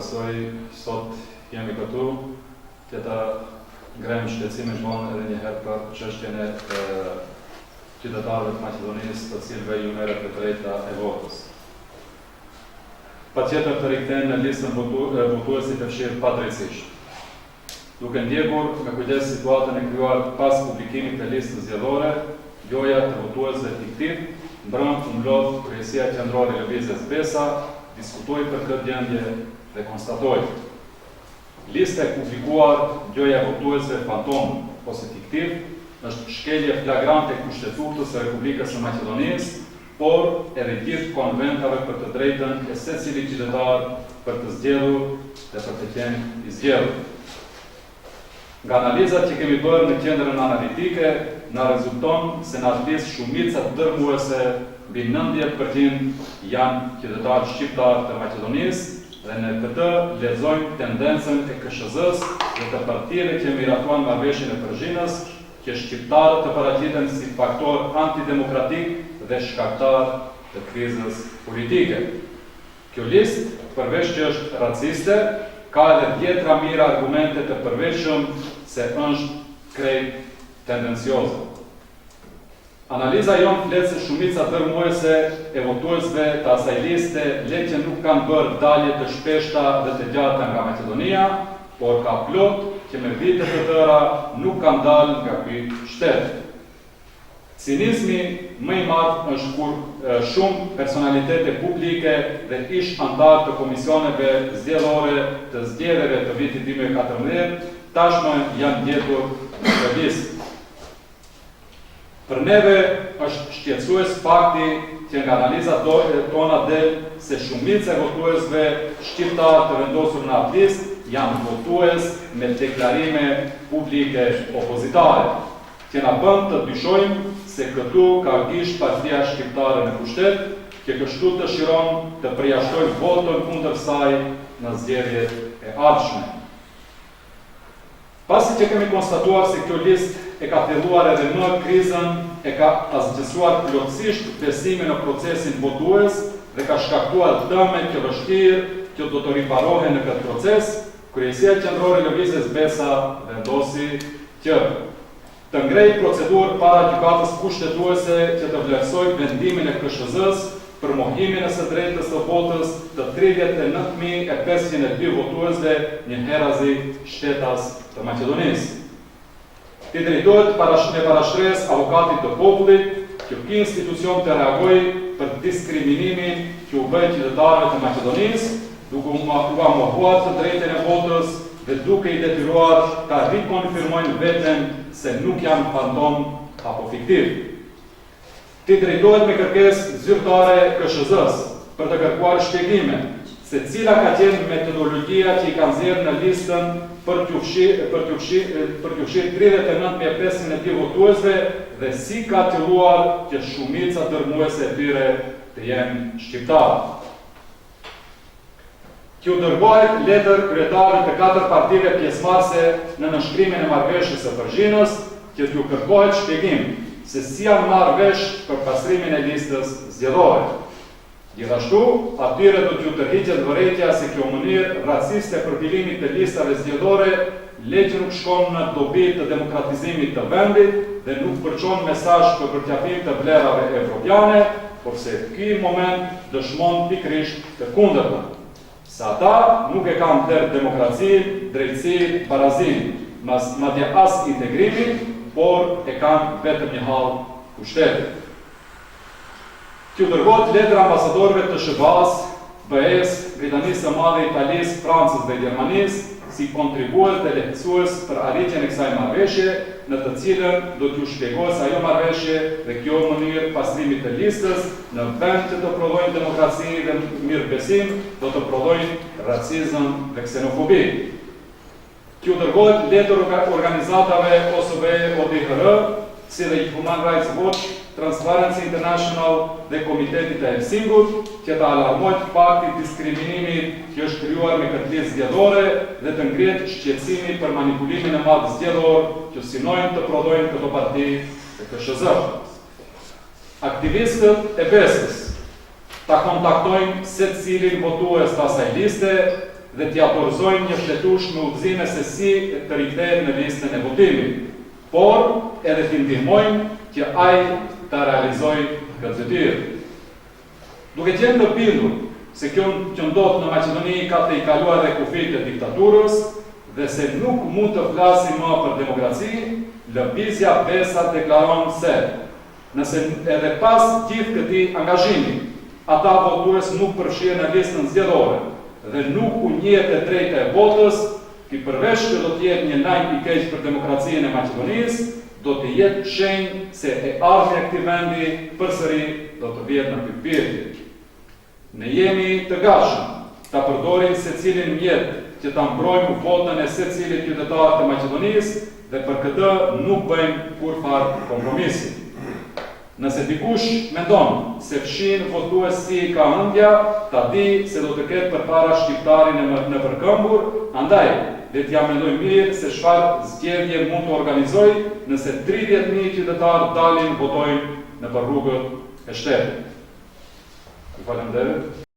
Besoj sot jemi këtu që ta ngrejmë shqetësimin tonë edhe një herë për çështjen e qytetarëve të Maqedonisë, të cilëve ju merret e drejta e votës. Patjetër të rikthehen në listën votuesit e fshirë padrejtësisht. Duke ndjekur me kujdes situatën e krijuar pas publikimit të listës zgjedhore, gjoja të votuesve fiktivë, mbrëmë u mblodh Kryesia Qendrore e Lëvizjes Besa, diskutoi për këtë gjendje dhe konstatoi, Lista e publikuar gjoja e votuesve fantom ose fiktivë është shkelje flagrante e Kushtetutës së Republikës së Maqedonisë, por edhe gjithë konventave për të drejtën e secilit qytetar për të zgjedhur dhe për të qenë i zgjedhur. Nga analizat që kemi bërë në Qendrën Analitike, na rezulton se në atë listë shumica dërrmuese, mbi 90%, janë qytetarë shqiptarë të Maqedonisë dhe në këtë lexojmë tendencën e KSHZ-së dhe të partive që miratuan marrëveshjen e Përzhinës, që shqiptarët të paraqiten si faktor antidemokratik dhe shkaktar të krizës politike. Kjo listë, përveç që është raciste, ka edhe dhjetra mijëra argumente të përveçëm se është krejt tendencioze. Analiza jonë flet se shumica dërrmuese e votuesve të asaj liste le që nuk kanë bërë dalje të shpeshta dhe të gjata nga Maqedonia, por ka plot që me vite të tëra nuk kanë dalë nga ky shtet. Cinizmi më i madh është kur shumë personalitete publike dhe ish-anëtarë të komisioneve zgjedhore të zgjedhjeve të vitit 2014 tashmë janë gjetur në këtë listë. Për neve është shqetësues fakti që nga analizat tona del se shumica e votuesve shqiptarë të vendosur në atë listë janë votues me deklarime publike opozitare, që na bën të dyshojmë se këtu ka gisht partia shqiptare në pushtet, që kështu dëshiron të përjashtojë votën kundër saj në zgjedhjet e ardhshme. Pasi që kemi konstatuar se kjo listë e ka thelluar edhe më krizën, e ka asgjësuar plotësisht besimin në procesin votues dhe ka shkaktuar dëme që vështirë që do të riparohen në këtë proces, Kryesia Qendrore e Lëvizjes Besa vendosi që Të ngrejë procedurë para Gjykatës Kushtetuese që të vlerësojë vendimin e KSHZ-së për mohimin e së drejtës së votës të 39 502 votuesve njëherazi shtetas të Maqedonisë. T'i drejtohet me parashtresë Avokatit të Popullit që ky institucion të reagojë për diskriminimin që u bëhet qytetarëve të Maqedonisë, duke ua mohuar të drejtën e votës dhe duke i detyruar ta rikonfirmojnë veten se nuk janë fantom apo fiktiv. T'i drejtohet me kërkesë zyrtare KSHZ-së për të kërkuar shpjegime se cila ka qenë metodologjia që i ka nxjerrë në listën për t'ju për t'ju për t'ju fshirë 39 502 votuesve dhe si ka qëlluar që shumica dërrmuese e tyre të jenë shqiptarë. T'ju dërgohet letër kryetarëve të katër partive pjesëmarrëse në nënshkrimin e marrëveshjes së Përzhinës, që t'ju kërkohet shpjegim se si janë marrë vesh për pastrimin e listës zgjedhore. Gjithashtu, atyre do t'ju tërhiqet vërejtja se kjo mënyrë raciste e përpilimit të listave zgjedhore le që nuk shkon në dobi të demokratizimit të vendit dhe nuk përçon mesazh për përqafim të vlerave evropiane, porse ky moment dëshmon pikërisht të kundërtën. Se ata nuk e kanë vlerë demokracinë, drejtësinë, barazinë, mas madje as integrimin, por e kanë vetëm një hall pushtetin. T'ju dërgohet letër ambasadorëve të SHBA-së, BE-së, Britanisë së Madhe, Italisë, Francës dhe Gjermanisë, si kontribues dhe lehtësues për arritjen e kësaj marrëveshje, në të cilën do t'ju shpjegohet se ajo marrëveshje dhe kjo mënyrë pastrimi të listës, në vend që të prodhojnë demokraci dhe mirëbesim, do të prodhojnë racizëm dhe ksenofobi. T'ju dërgohet letër organizatave OSBE, ODIHR, si dhe Human Rights Watch, Transparency International dhe Komitetit të Helsingut, që të alarmohet fakti i diskriminimit që është krijuar me këtë listë zgjedhore dhe të ngrihet shqetësimi për manipulimin e madh zgjedhor që synojnë të prodhojnë këto parti dhe KSHZ. Aktivistët e Besës ta kontaktojnë secilin votues të asaj liste. dhe t'ia dorëzojnë një fletushkë me udhëzime se si të rikthehet në listën e votimit, por edhe t'i ndihmojmë që ai ta realizojë këtë detyrë. Duke qenë të bindur se kjo që ndodh në Maqedoni ka tejkaluar edhe kufijtë e diktaturës dhe se nuk mund të flasim më për demokraci, Lëvizja Besa deklaron se nëse edhe pas gjithë këtij angazhimi, ata votues nuk përfshihen në listën zgjedhore dhe nuk u njihet e drejta e votës, Ky përveç që do të jetë një lajm i keq për demokracinë e Maqedonisë, do të jetë shenjë se e ardhmja e këtij vendi përsëri do të vihet në pikëpyetje. Ne jemi të gatshëm ta përdorim secilin mjet që ta mbrojmë votën e secilit qytetar të Maqedonisë dhe për këtë nuk bëjmë kurrfarë kompromisi. Nëse dikush mendon se fshin votues si i ka ëndja, ta dijë se do të ketë përpara shqiptarin e nëpërkëmbur, andaj, le t'ia mendojë mirë se çfarë zgjedhje mund të organizojë nëse 30.000 qytetarë dalin votojnë nëpër rrugët e shtetit. Ju faleminderit.